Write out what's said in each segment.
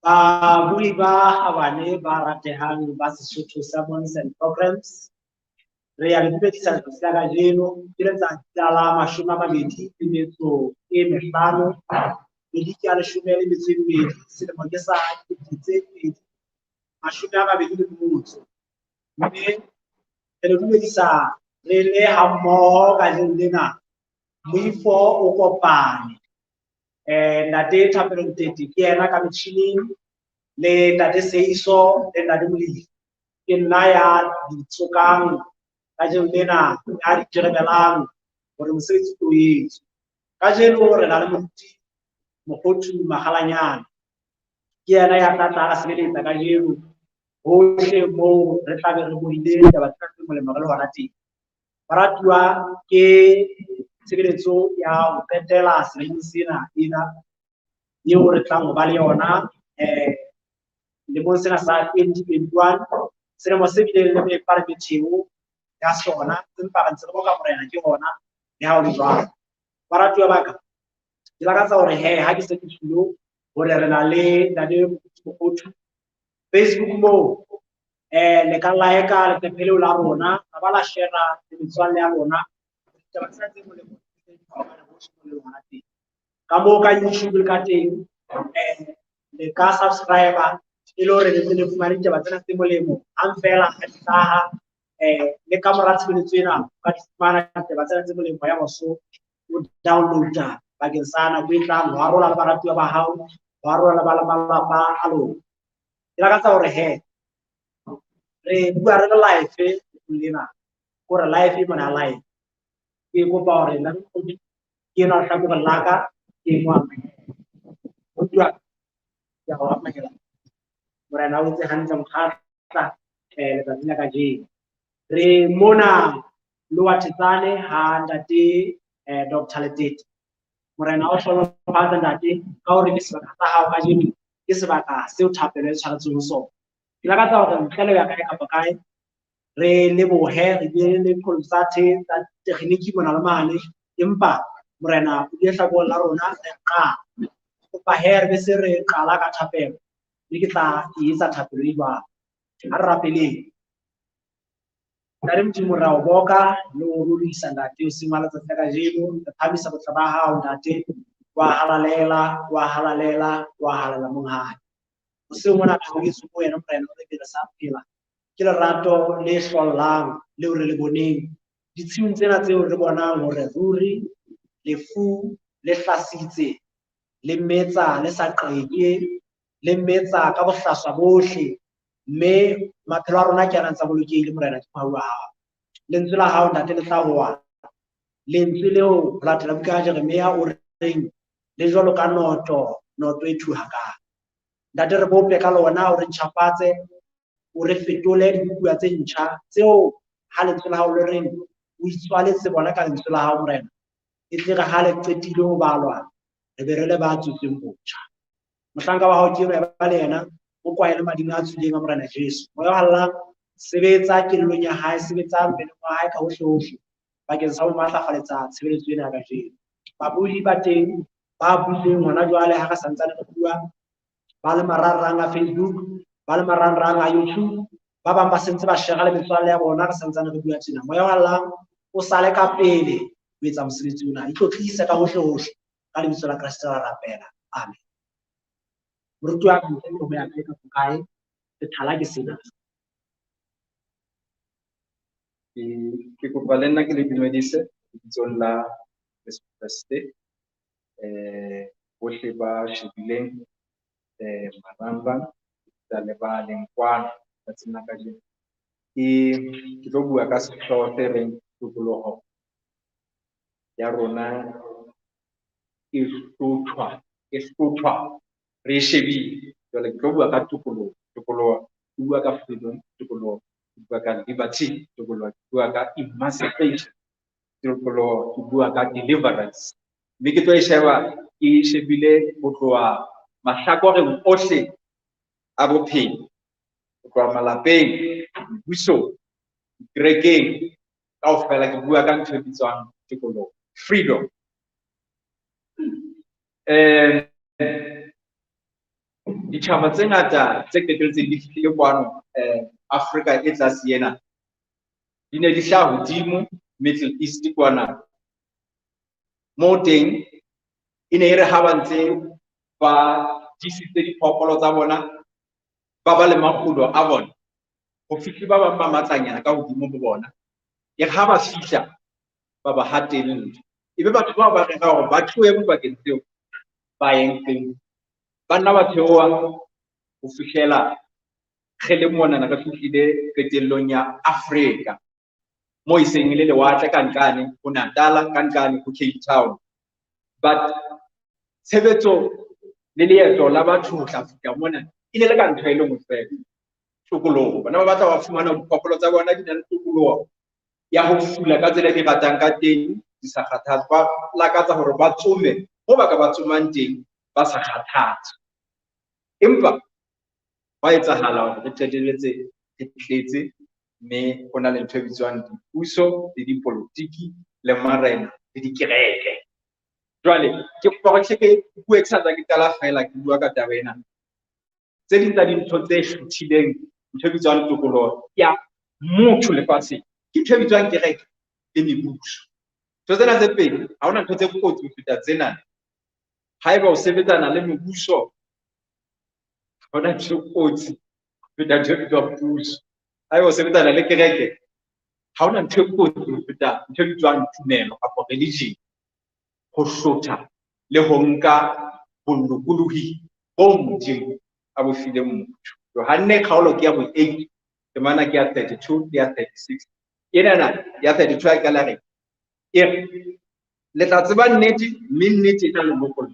Babui ba kgabane ba ratehang ba Sesotho Sermons and Programs, re ya le dumedisa letsatsi la kajeno. Ke letsatsi la 25, kgwedi ke ya 12, selemo ke sa 2021. Mme re le dumedisa re le hammoho kajeno lena, moifo o kopane. Ntate Thapelo Ntete ke yena ka metjhining, le Ntate Seiso le Ntate Molefi. Ke nna ya ditsokang kajeno lena, ya di terebelang hore mosebetsi o etswe. Kajeno re na le moruti Mokgothu Makgalanyane, ke yena ya tla tla sebeletsa kajeno hohle moo re tla be re buile ditaba tsena tse molemo re le hona teng. Baratuwa, ke tshebeletso ya ho qetela selemong sena ena eo re tlang ho ba le yona lemong sena sa 2021, selemo se bileng le mefa le metheo ya sona, empa re ntse re boka Morena ke hona le ha ho le jwalo. Baratuwa ba ka, ke lakatsa hore he ha ke se ke tshilo hore re na le Ntate Mokgothu Facebook moo, le ka like leqephe leo la rona, la ba la share le metswalle ya lona ditaba tsena tse molemo hona teng. Ka moo ka YouTube le ka teng, le ka subscribe e le hore le tle le fumane ditaba tsena tse molemo hang feela ha di hlaha. Le ka mora tshebeletso ena o ka di fumana ditaba tsena tse molemo ya boso o downloada bakeng sa nako e tlang ho arola le baratuwa ba hao, ho arola le ba malapa a lona. Ke lakatsa hore he re bua re le live lena, kore live e mona live. Ke kopa hore nna ke ena lehlakoreng la ka, ke mo amohela. Utlwa, ke a o amohela. Morena o etse hantle mokgatla letsatsi la kajeno. Re mona Lower Thetsane ha Ntate Doctor Letete. Morena o hlohonolofatse ntate ka hore ke sebaka sa hao kajeno, ke sebaka seo thapelo e tshwaretsweng ho sona. Ke lakatsa hore ntle le ho ya kae kapa kae, re lebohe, re bile le consulate tsa tekgniki mona le mane, empa Morena o bile hlakoreng la rona re qala. Kopa he re be se re qala ka thapelo, mme ke tla e etsa thapelo e jwalo. Ha re rapeleng. Ntate Modimo, re a o boka le ho rorisa ntate hoseng wa letsatsi la kajeno. Re phahamisa botle ba hao ntate, wa halalela, wa halalela, wa halalela monghadi. Hoseng hona re hauhetswe ke wena Morena, o re re sa phela. Ke lerato le hlollang leo re le boneng ditshiung tsena tseo re bonang hore ruri lefu le hlasitse, le metsa le sa qeke, le metsa ka bohlaswa bohle, mme maphelo a rona ke a ntsa bolokehile Morena, ke mohau wa hao. Lentswe la hao ntate le tla hoa, lentswe leo ho latela buka ya Jeremia o reng le jwalo ka noto, noto e thuhakang. Ntate re bope ka lona, o re ntjhafatse, o re fetole dibuka tse ntjha tseo ha lentswe la hao le reng o itswaletse bona ka lentswe la hao Morena, e tle re ha le qetile ho balwa re be re le ba tswetsweng botjha. Mohlanka wa hao ke enwa, ba le yena, o kwahele mading a tswileng a Morena Jesu. Moya o halalelang, sebetsa kelellong ya hae, sebetsa mmeleng wa hae ka hohle hohle bakeng sa ho matlafaletsa tshebeletso ena ya kajeno. Babudi ba teng ba buileng hona jwale ha re santsane re bua, ba le marangrang a Facebook, ba le marangrang a YouTube, ba bang ba sentse ba share le metswalle ya bona re santsane re bua tjena. Moya o halalelang o sale ka pele ho etsa mosebetsi ona. Itlotlise ka hohle hohle ka lebitso la Kreste ra rapela. Amen. Moruti wa ka ntle le ho ya kae kapa kae, sethala ke sena. Ke kopa le nna ke le dumedise lebitsong la Jesu Kreste. Bohle ba shebileng marangrang le ba leng kwano tsatsing la kajeno. Ke tlo bua ka sehlooho se reng tokoloho ya rona e hlothwa, e hlothwa re e shebile. Jwale ke tlo bua ka tokoloho, tokoloho ke bua ka freedom, tokoloho ke bua ka liberty, tokoloho ke bua ka emancipation, tokoloho ke bua ka deliverance. Mme ke tlo e sheba, ke e shebile ho tloha mahlakoreng ohle a bophelo, ho tloha malapeng, mmusong, dikerekeng, kaofela ke bua ka ntho e bitswang tokoloho, freedom. Ditjhaba tse ngata tse qetelletseng di fihlile kwano Afrika e tlase ena, di ne di hlaha hodimo Middle East kwana. Moo teng e ne e re ha ba ntse ba disitse diphoofolo tsa bona, ba ba le makgulo a bona, ho fihle ba bang ba matlanyana ka hodimo ho bona. E re ha ba fihla, ba ba hatelle. Ebe batho bao ba rera hore ba tlohe dibakeng tseo ba ye nqeng. Ba nna ba theoha ho fihlela re le monana re fihlile qetellong ya Afrika, moo e seng e le lewatle ka nqane ho Natal, ka nqane ho Cape Town. But tshebetso le leeto la batho ho tla fihla mona e ne le ka ntho e le nngwe feela, tokoloho. Bona ba batla ba fumana diphoofolo tsa bona di na le tokoloho ya ho fula ka tsela e di ratang ka teng, di sa kgathatswe. Ba lakatsa hore ba tsome moo ba ka ba tsomang teng, ba sa kgathatswe. Empa hwa etsahala hore re qetelletse re tletse, mme ho na le ntho e bitswang dipuso le dipolotiki le marena le dikereke. Jwale ke kopa hore ke bue ke sa ntse ke qala feela ke bua ka taba ena. Tse ding tsa dintho tse hluthileng ntho e bitswang tokoloho ya motho lefatsheng ke ntho e bitswang kereke le mebuso. Ntho tsena tse pedi, ha hona ntho tse kotsi ho feta tsena. Haeba o sebetsana le mebuso, ha hona ntho e kotsi ho feta ntho e bitswang puso. Haeba o sebetsana le kereke, ha hona ntho e kotsi ho feta ntho e bitswang tumelo kapa religion. Ho hlotha le ho nka bolokolohi bo Modimo a bo fileng motho. Johanne kgaolo ke ya bo 8, temana ke ya 32 le ya 36. Enana ya 32 a qala re, e re, le tla tseba nnete, mme nnete e tla le lokolla.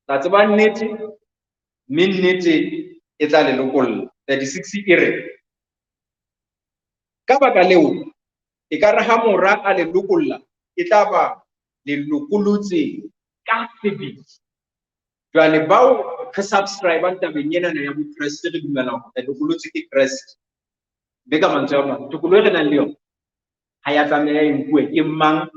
Tla tseba nnete, mme nnete e tla le lokolla. 36 e re, ka baka leo, e ka re ha mora a le lokolla, e tla ba le lokolotse ka sebele. Jwale bao re subscribe-ang tabeng ena ya Bokreste, re dumela hore re lokolotse ke Kreste. Mme ka mantswe a mang, tokoloho e re nang le yona ha ya tlameha e nkuwe ke mang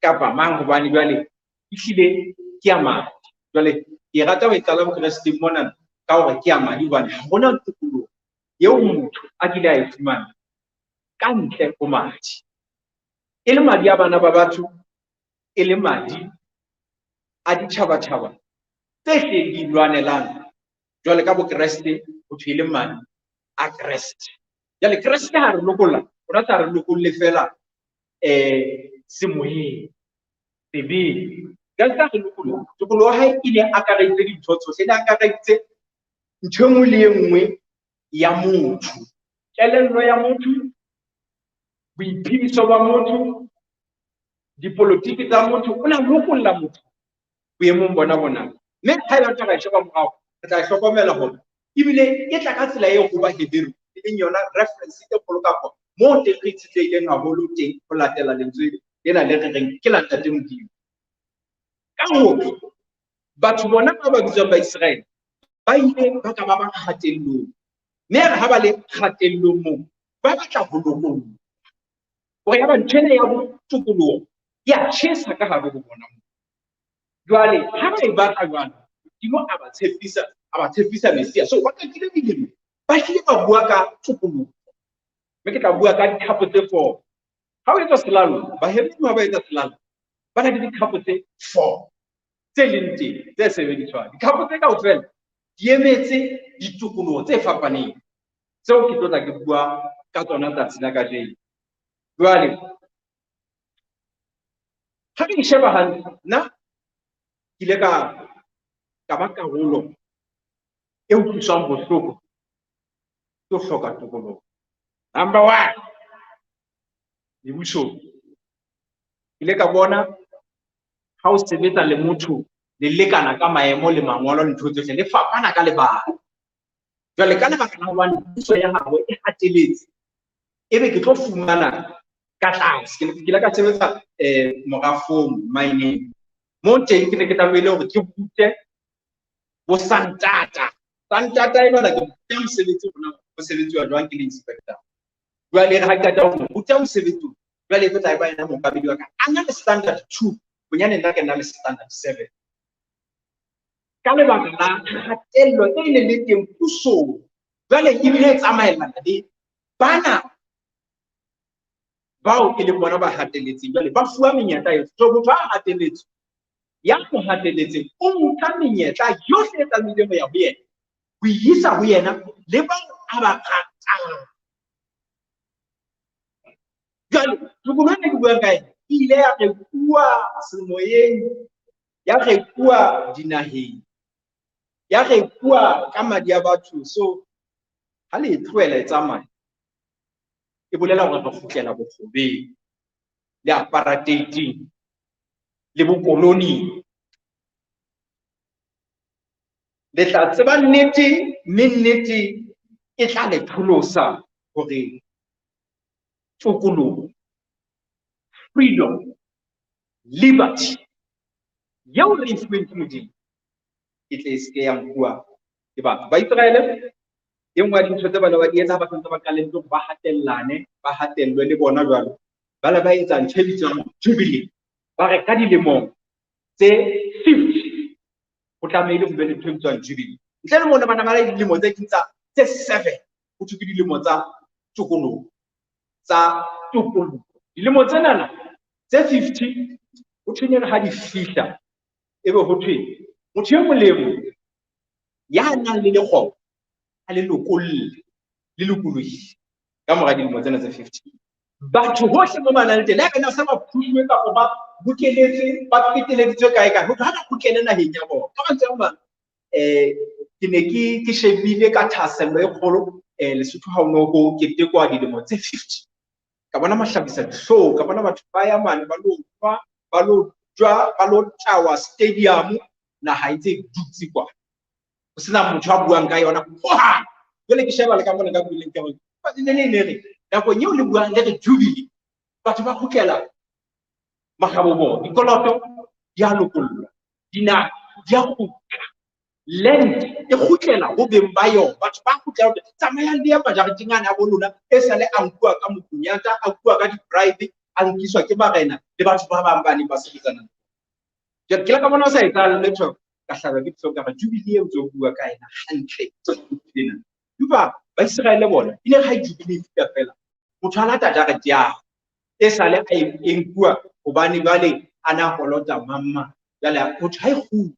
kapa mang, hobane jwale ehlile ke ya madi. Jwale ke rata ho e qala Bokresteng mona ka hore ke ya madi, hobane ha hona tokoloho eo motho a kile a e fumana ka ntle ho madi. E le madi a bana ba batho, e le madi a ditjhabatjhaba tse hlileng di lwanelang. Jwale ka Bokreste ho thwe e le madi a Kreste. Jwale Kreste ha re lokolla, o rata re lokolle fela semoyeng, sebeng. Kreste ha re lokolla, tokoloho ya hae e ne akareditse dintho tsohle, e ne akareditse ntho e nngwe le e nngwe ya motho, kelello ya motho, boiphediso ba motho, dipolotiki tsa motho. O na lokolla motho boemong bona bona. Mme ha eba ntho re sheba morao, re tla hlokomela hore ebile e tla ka tsela eo ho Baheberu, e leng yona reference e kgolo kapa moo teng re itshetlehileng haholo teng ho latela lentswe lena le re reng ke la Ntate Modimo. Ka hoo, batho bona ba ba bitswang Baiseraele ba ile ba ka ba ba kgatellong. Mme ha ba le kgatellong moo, ba batla ho lokollwa. Hore ya ba ntho ena ya tokoloho ya tjhesa ka hare ho bona moo. Jwale ha ba e batla jwalo, Modimo a ba tshepisa, a ba tshepisa Messia. So ba qetile dilemo, ba hlile ba bua ka tokoloho. Mme ke tla bua ka dithapo tse 4. Ha o etsa selalo, Baheberu ha ba etsa selalo, ba na le dithapo tse 4 tse leng teng, tse sebediswang. Dithapo tse kaofela di emetse ditokoloho tse fapaneng, tseo ke tlo tla ke bua ka tsona tsatsi la kajeno. Jwale ha ke sheba hantle, nna ke ile ka ba karolo e utlwiswang bohloko ke ho hloka tokoloho. Number 1, mebusong. Ke ile ka bona ha o sebetsa le motho le lekana ka maemo le mangolo le ntho tsohle, le fapana ka lebaka. Jwale ka lebaka la hobane puso ya hao e hateletse, ebe ke tlo fumana ka tlase. Ke ile ka sebetsa morafong mining. Moo teng ke ne ke tlamehile hore ke rute bo santata. Santata enwana ke ruta mosebetsi hore na ho sebetsiwa jwang ke le inspector. Jwale ha ke qeta ho ruta mosebetsi o, jwale e tlo tla e ba yena mookamedi wa ka. A na le standard 2, bonyane nna ke na le standard 7. Ka lebaka la kgatello e neng le teng pusong, jwale ebile e tsamaellana le bana bao e leng bona ba hatelletseng, jwale ba fuwa menyetla eo. So motho a hatelletswe, ya mo hatelletseng o nka menyetla yohle e tlamehileng ho ya ho yena, ho isa ho yena le bao a ba ratang. Jwale tokoloho ena ke buang ka yona e ile ya rekuwa semoyeng, ya rekuwa dinaheng, ya rekuwa ka madi a batho. So ha le e tlohela e tsamaya, e bolela hore re kgutlela bokgobeng le apartheid le bokoloni. Le tla tseba nnete, mme nnete e tla le pholosa hore tokoloho, freedom, liberty eo re e fuweng ke Modimo e tle e seke ya nkuwa ke batho. Ba Israele, e nngwe ya dintho tse ba ne ba di etsa ha ba santse ba qalelletse hore ba hatellane, ba hatellwe le bona jwalo, ba ne ba etsa ntho e bitswang jubilee. Ba re ka dilemo tse 50 ho tlamehile ho be le ntho e bitswang jubilee. Ntle le mona ba ne ba le dilemo tse ding tse 7, ho thwe ke dilemo tsa tokoloho, tsa tokoloho. Dilemo tsenana tse 50 ho thwe ne ha di fihla, ebe ho thwe motho e mong le e mong ya nang le lekgoba a le lokolle, le lokolohile ka mora dilemo tsena tse 50. Batho hohle mo ba nang le teng, le ha ba sa ba phusuwe kapa ba bokeletswe, ba peteleditswe kae kae, ho thwe ha ba kgutlele naheng ya bona. Ka mantswe a mang, ke ne ke shebile ka thahasello e kgolo, Lesotho ha o no ho ketekwa dilemo tse 50. Ka bona mahlabisa dihlong, ka bona batho ba ya mane ba lo nwa, ba lo jwa, ba lo tawa stadium, naha e ntse e dutse kwa. Ho sena motho a buang ka yona hohang. Jwale ke sheba le ka mona ka buileng ka hore le le le re nakong eo le buang le re jubilee, batho ba kgutlela mahabo bona, dikoloto di a lokollwa, dinaha di a kgutla, land e kgutlela ho beng ba yona. Batho ba kgutlela hore tsamayang le ya majareteng ana a bo lona, e sale a nkuwa ka mokunyata, a nkuwa ka di-bribe, a nkiswa ke marena le batho ba bang ba neng ba sebetsana. Jwale ke la ka bona ho sa etsahale letho, ka hlaba ke dihlong ka re jubilee eo ntse o bua ka yena hantle ena. Empa Baiseraele bona e ne ha jubilee e fihla fela, motho a lata jarete ya hae e sale a e nkuwa hobane jwale a na kolota mamma. Jwale motho ha e kgutle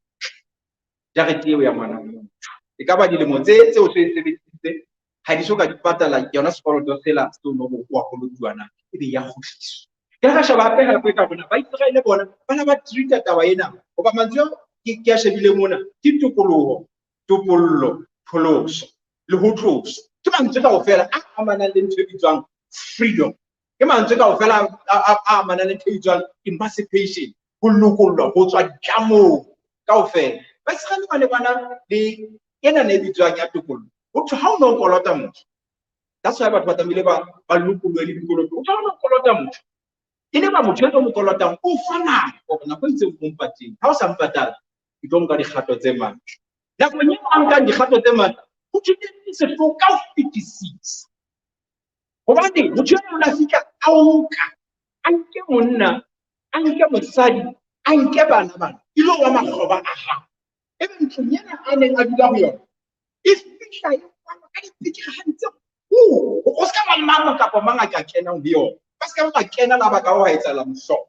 jarete eo ya ngwana motho. E ka ba dilemo tse o se sebedisitse ha di so ka di patala yona sekoloto sela seo no o wa kolotuwa na, ebe ya kgutliswa. Ke ka sheba hape hape ka bona Baiseraele bona ba na ba treat-a taba ena, hoba mantswe ao ke a shebile mona ke tokoloho, topollo, pholoso le ho tloswa. Ke mantswe kaofela a amanang le ntho e bitswang freedom. Ke mantswe kaofela a amanang le ntho e bitswang emancipation, ho lokollwa ho tswa ditlamong kaofela. Baiseraele ba ne ba na le ena ne e bitswang ya tokollo. Ho thwe ha o no kolota motho, that's why batho ba tlamehile ba lokollwe le dikoloto. Ho thwe ha o no kolota motho, e le ba motho e tlo mo kolotang, o fa nako hore nako e itseng o mpatele. Ha o sa mpatale, ke tlo nka dikgato tse matla. Nakong eo a nkang dikgato tse matla, ho thwe ke sehloho ka ho fetisisa. Hobane motho eno o la fihla a o nka, a nke monna, a nke mosadi, a nke bana bana, e lo ba makgoba a hao. Ebe ntlong ena a neng a dula ho yona, e fihla e kwalwa ka dipikiri hantle. O ska ba le mang kapa mang a ka kenang ho yona. Ba ska ba kena la ba ka wa etsahala mohlolo.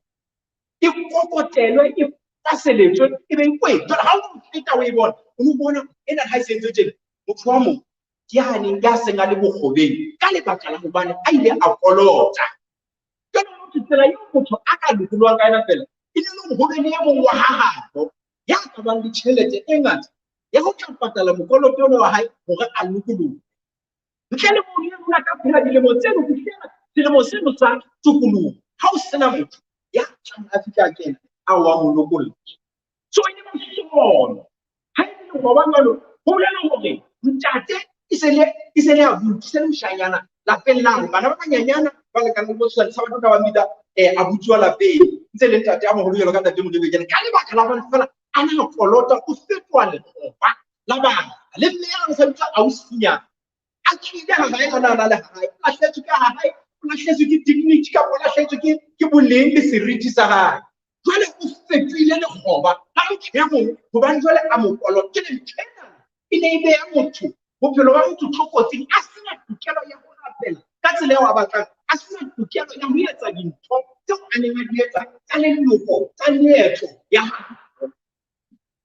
E kokotelwe, e paseletswe, e be e kwetswe. Jwale ha o feta o e bona, o no bona ena ha e se entswe tjena. Motho wa mong ke ya neng ya seng a le bokgobeng ka lebaka la hobane a ile a kolota. Jwale motho tsela eo motho a ka lokollwang ka yona fela, e ne le hore ho be le e mong wa ha habo ya ka bang le tjhelete e ngata ya ho tla patala mokoloto ona wa hae hore a lokolohe. Ntle le moo, le rona ka phela dilemo tseno ho fihlela selemo seno sa tokoloho, ha o sena motho ya tlang a fihla a kena a wa mo lokolla. So e ne mohlolo. Ha e le ho ba jwalo, ho bolela hore ntate e se le, e se le abuti, e se le moshanyana lapeng la bana ba banyanyana ba lekanang le bo tshwantsha ba tlo ba bitsa, abuti wa lapeng. Ntse le ntate a moholo jwalo ka ntate Modimo jwale. Ka lebaka la hore fela a na kolota, o fetoha lekgoba la bana. Le mme ya sa bitsa ausinyana. A tswile ha hae, a na le hae, o lahletswe ke ha hae, o lahletswe ke dignity kapa o lahletswe ke boleng le seriti sa hae. Jwale o fetohile lekgoba la motho e mong, hobane jwale a mo kolota. Ke ntho ena e ne e beha motho, bophelo ba motho tlokotsing, a sena tokelo ya ho rapela ka tsela eo a batlang, a sena tokelo ya ho etsa dintho tseo a neng a di etsa tsa leloko, tsa meetlo ya hae.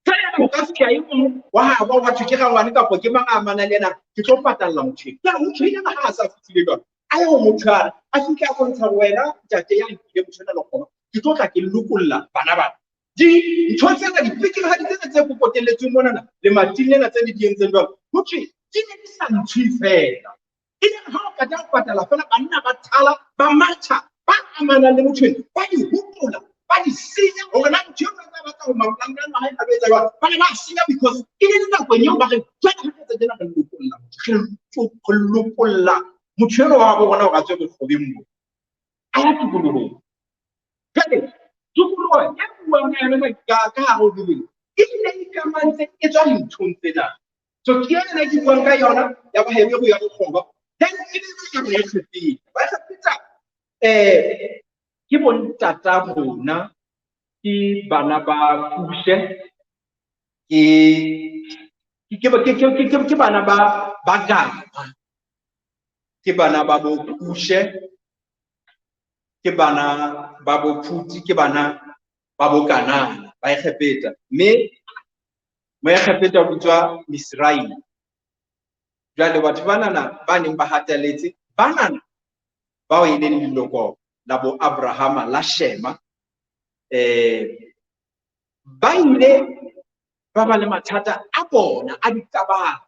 Jwale ho ka fihla e mong wa habo wa thwe ke rangwane kapa ke mang a amanang le yena, ke tlo patalla motho eno. Jwale motho ena ha a sa fihlile jwalo, a ye ho motho ana, a fihle a bontsha hore wena ntate ya nkile motho ena lekgoba, ke tlo tla ke lokolla bana bana. Dintho tsena, dipekehadi tsena tse kokotelletsweng monana lemating lena tse le di entseng jwalo, ho thwe di ne di sa ntshwe feela. E ne ha o qeta ho patala feela, banna ba thala, ba matha, ba amanang le motho eno, ba di hopola, ba di senya hore na motho eno a batla ho mapolanka a hae a lo etsa jwang. Ba ne ba senya because e ne le nakong eo ba re jwale ha re etsa tjena re lokolla motho, re lokolla motho eno wa bo rona hore a tswe bokgobeng bo, a ya tikolohong. Jwale tokoloho e buang ka yona ka hare ho Bibele e ne e ikamantse e tswa dinthong tsena. So ke ena ke buang ka yona ya Baheberu ya bokgoba. Then e be ba Baegepeta. Baegepeta ke bontata rona, ke bana ba Kushe, ke bana ba Gama, ke bana ba bo Kushe, ke bana ba bo Phuti, ke bana ba bo Kanana, ba Egepeta. Mme Moegepeta o bitswa Misraim. Jwale batho banana ba neng ba hatelletse, banana bao e leng leloko la bo Abrahama la Shema, ba ile ba ba le mathata a bona a diqabang.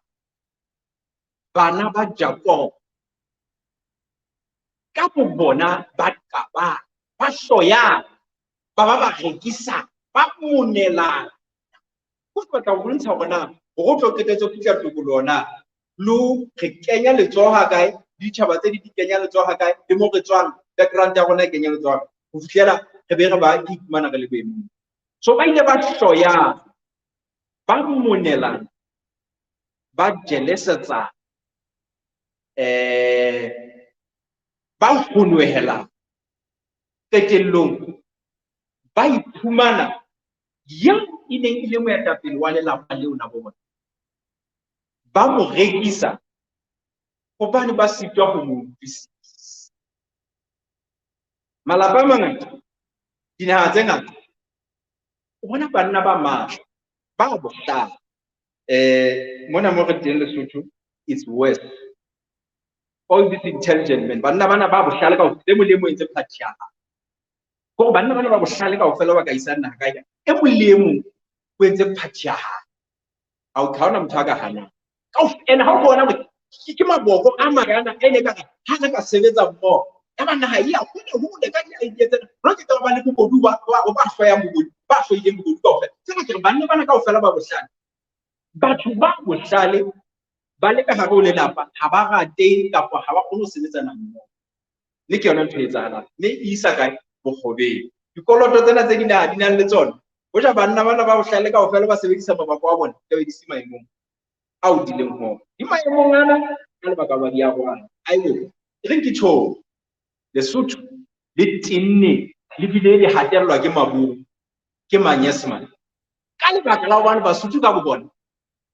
Bana ba Jakob ka bo bona ba qabang, ba hloyana, ba ba ba rekisa, ba monelana. Ho batla ho bontsha hore na hore o tlo qetetse ho fihla tokoloho na, le re kenya letsoho ha kae, ditjhaba tse di di kenya letsoho ha kae, le mo re tswang, background ya rona e kenya letsoho ho fihlela re be re ba iphumana re le boemong. So ba ile ba hloyana, ba monelana, ba jelesetsana, ba honohelana. Qetellong ba iphumana eo e neng e le moetapele wa lelapa leo la bona, ba mo rekisa hobane ba sitwa ho mo utlwisisa. Malapa a mangata, dinaha tse ngata, o bona banna ba matla, ba bohlale. Mona mo re teng Lesotho, it's worse. All these intelligent men, banna bana ba bohlale kaofela, e mong le e mong o entse party ya hae. Hore banna bana ba bohlale kaofela ba ka isang naha kae, e mong le e mong o entse party ya hae. Ha hona motho a ka hanang. Ene ha o bona hore ke maboko a makana e ne ka re ha re ka sebetsa mmoho, ya ba naha e ya hole hole ka di-idea tsena. Rona ke taba ba le bobodu ba hloyang bobodu, ba hloileng bobodu kaofela. Tsena ke re banna bana kaofela ba bohlale. Batho ba bohlale ba le ka hare ho lelapa ha ba rate kapa ha ba kgone ho sebetsana mmoho. Mme ke yona ntho e etsahalang. Mme e isa kae? Bokgobeng. Dikoloto tsena tse dinaha di nang le tsona, hoja banna bana ba bohlale kaofela ba sebedisa mabaka a bona, tlabe di se maemong ao di leng ho ona. Di maemong ana ka lebaka la di arohana. Aibo, e reng ke tjho, Lesotho le tenne le bile le hatellwa ke maburu, ke Manyesemane. Ka lebaka la hobane Basotho ka bobona,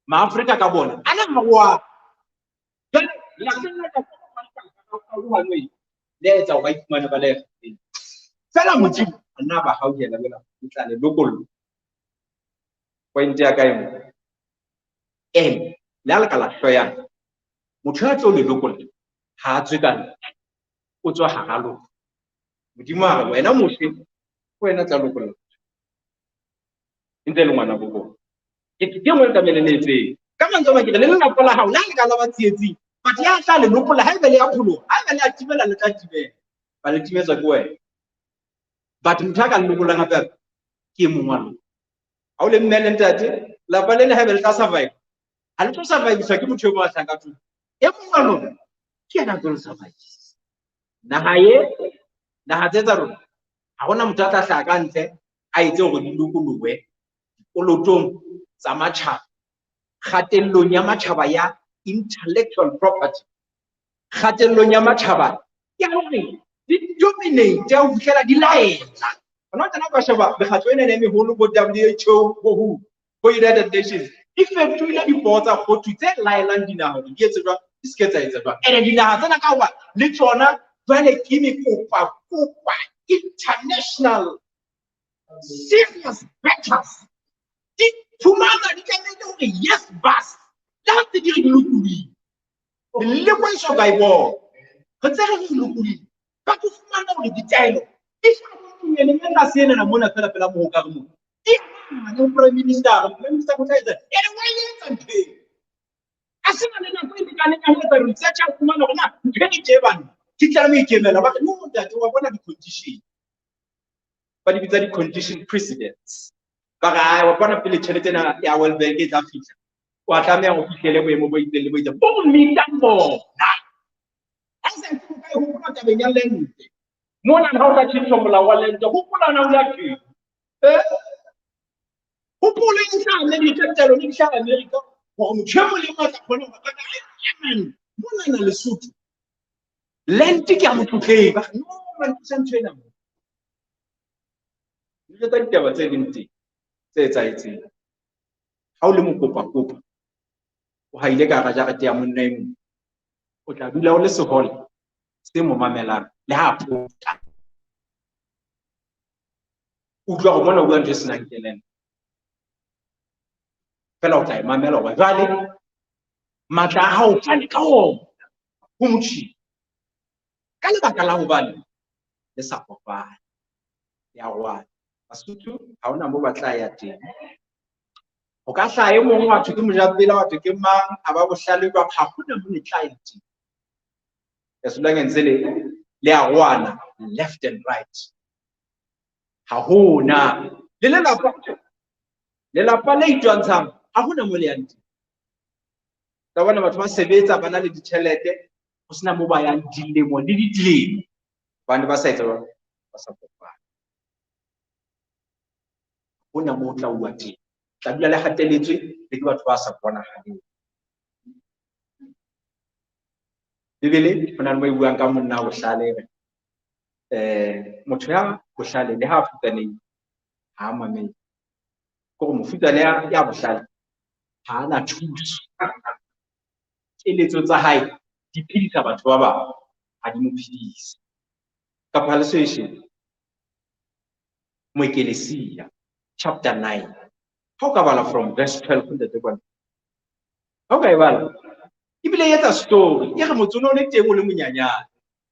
Maafrika ka bona, a na arohana. Jwale, lapeng la ka karohano e le etsa hore ba iphumane ba le Egepeta. Feela Modimo a nna ba hauhela jwale, o tla le lokolla. Point ya ka e nngwe. Ene, le ha le ka la hloyana, motho ya tlo le lokolla ha a tswe ka ntle, o tswa hara lona. Modimo a re, wena Moshe, wena tla lokolla. E ntse e le ngwana bo bona. Ke nngwe tlamehile le etseng. Ka mantswe a mang ke re, le lelapa la hao, le ha le ka la ba tsietsing, but ya tla le lokolla, haeba le ya pholoha, haeba le ya timela, le tla timela. Ba le timetswa ke wena. But motho a ka le lokollang hape hape, ke e mong wa lona. Ha o le mme le ntate, lapa lena haeba le tla survive, ha le tlo survive-iswa ke motho e mong a hlahang ka tlung. E mong wa lona, ke yena a tlo le survive-isa. Naha e, naha tse tsa rona, ha hona motho a tla hlaha ka ntle, a etse hore di lokolohe dikolotong tsa matjhaba, kgatellong ya matjhaba ya intellectual property, kgatellong ya matjhaba ya hore di dominate ho fihlela di laela. Hona tjena o ka sheba mekgatlo ena e meholo, bo WHO, bo WHO, bo United Nations, e fetohile dipuo tsa kgothu tse laelang dinaha hore di etse jwang, di se ke tsa etsa jwang. Ene dinaha tsena ka hoba le tsona jwale ke mekopakopa international serious batters, di fumana di tlamehile hore yes bas, le ha ntse di re di lokolohile. Le kwa eso ka e bona. Re tse re re lokolohile. Ba tlo fumana hore ditaelo di hlaha ntlong e tlase enana mona fela pela mohokare mona. Di mane ho Prime Minister, Prime Minister o tla etsa, ene wa etsa ntho eo. A se na le nako e lekaneng ya ho etsa research, a fumana hore na ntho e tje banna. Ke tla mo ikemela, ba re no ntate wa bona di-condition. Ba di bitsa di-condition precedents. Ba re, ai, wa bona pele tjhelete ena ya World Bank e tla fihla, wa tlameha ho fihlele boemo bo itseng le bo itseng. Bo meetang bona. Ha se ntse o ka e hopola tabeng ya lente. Mona ha o tla tjhentjha molao wa lente, hopola na o la teng. Hopola e hlaha Amerika, ditaelo di hlaha Amerika, hore motho e mong le e mong a tla kgona hore a ka re, mona na Lesotho. Lente ke ya motlotlehi. Ba re, no, man, tlisa ntho ena mo. Dijo tsa ditaba tse leng teng, tse etsahetseng. Ha o le mokopakopa, o haile ka hara jarete ya monna e mong, o tla dula o le sehole se mo mamelang le ha a pota. Utlwa hore mona o bua ntho e senang kelello. Feela o tla e mamela hoba jwale matla a hao fane ka ona ho motjhini. Ka lebaka la hobane le sa kopane. Ya rwana. Basotho ha hona moo ba tla ya teng. O ka hlaha e mong wa thwe ke mojapela, wa thwe ke mang, a ba bohlale jwang, ha hona moo le tla ya teng. As long as le a rwana left and right. Ha hona. Le lelapa, lelapa le itwantshang, ha hona moo le yang teng. Ka bona batho ba sebetsa ba na le ditjhelete, ho sena moo ba yang dilemo le dilemo. Hobane ba sa etsa jwang? Ba sa kopana. Hona moo o tla uwa teng. Tla dula le hateletswe le ke batho ba sa bonahaleng. Bibele ho na le mo e buang ka monna bohlale, e re, motho ya bohlale le ha a futsanehile, ha a mamele. Ke hore mofutsana ya bohlale ha a na thuso. Keletso tsa hae di phedisa batho ba bang, ha di mo phedise. Kapa ha le so e shebe. Moekelesia chapter 9. Ha o ka bala from verse 12 ntate kwana. Ha o ka e bala, ebile e etsa story, e re motse o ne o le teng o le monyanyane,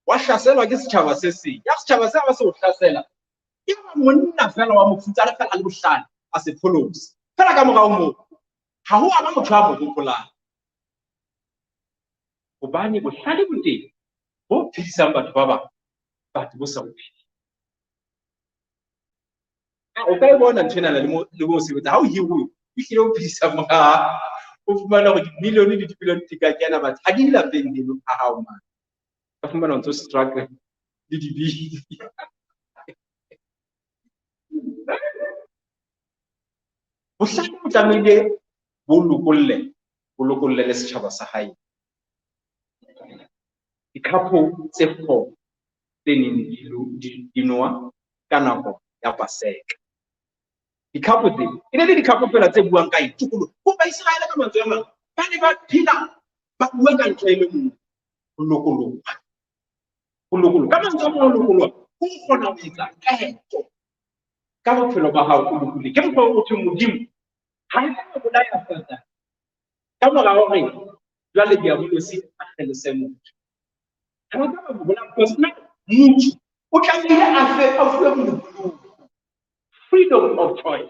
wa hlaselwa ke setjhaba se seng. Ya setjhaba se ba se o hlasela, e ba monna fela wa mofutsana fela le bohlale, a se pholosa. Fela ka morao moo, ha ho a ba motho a mo hopolang. Hobane bohlale bo teng, bo phedisang batho ba bang, batho bo sa bo phedise. O ka e bona ntho ena le mo, le mo sebetsa. Ha o hiruwe, ehlile o phedisa monga, o fumana hore di-million le di-billion di ka kena batho, ha di lapeng leno a hao mane. Ka fumana o ntso struggle le dibili. Bohlale bo tlamehile bo lokolle, bo lokolle le setjhaba sa hae. Dikhapo tse 4 tse neng di nowa ka nako ya Paseka. Dikhapo tse, e ne le dikhapo fela tse buang ka eng? Tokoloho. Ho Baiseraele ka mantswe a mang, ba ne ba phela ba bua ka ntho e le nngwe, ho lokoloha. Ho lokoloha. Ka mantswe a mang, ho lokoloha, ho kgona ho etsa qeto ka bophelo ba hao o lokolohile. Ke mokgwa o thweng Modimo ha e ka bolaya Satane ka mora hore jwale diabolosi a kgelose motho. Ha ba ka ba mo bolaya, because na motho o tlamehile a fe, a fuwe bolokolohi. Freedom of choice.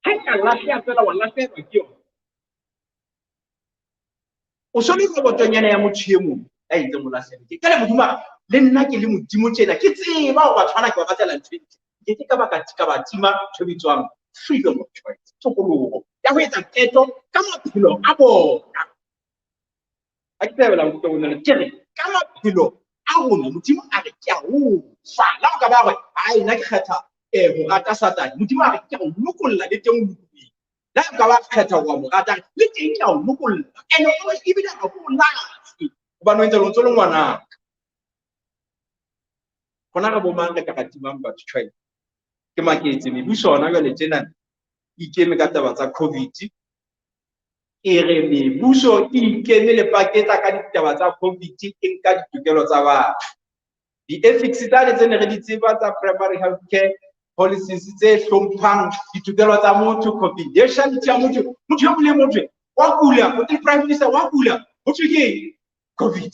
Ha e ka lahleha fela, wa lahlehelwa ke yona. O so le robotonyana ya motho e mong ya entseng o lahlehelwe. Ke le Modimo, le nna ke le Modimo tjena, ke tseba hore batho bana ke ba batlela ntho e ntle. Ke ke ka ba ka ka ba tima ntho e bitswang freedom of choice, tokoloho ya ho etsa qeto ka maphelo a bona. Ha ke thabela ho utlwa bonolo, ke re ka maphelo a rona, Modimo a re ke a o fa. Le ha o ka ba re, hai, nna ke kgetha, ho rata Satane. Modimo a re ke a o lokolla le teng o lokolohile. Le ha o ka ba kgetha ho mo rata, le teng ke a o lokolla. Ene o re ebile ha o lahle, hobane o entse le ntso le ngwanaka. Hona re bo mang re ka ra timang batho choice? Ke maketse mebuso hona jwale tjena ikeme ka taba tsa COVID. E re mebuso e ikeme le paketsa ka ditaba tsa COVID e nka ditokelo tsa batho. Di-ethics tsane tse ne re di tseba tsa primary health care policies tse hlomphang ditokelo tsa motho, confidentiality ya motho, motho e mong le motho wa kula, o prime minister wa kula, ho thwe ke COVID.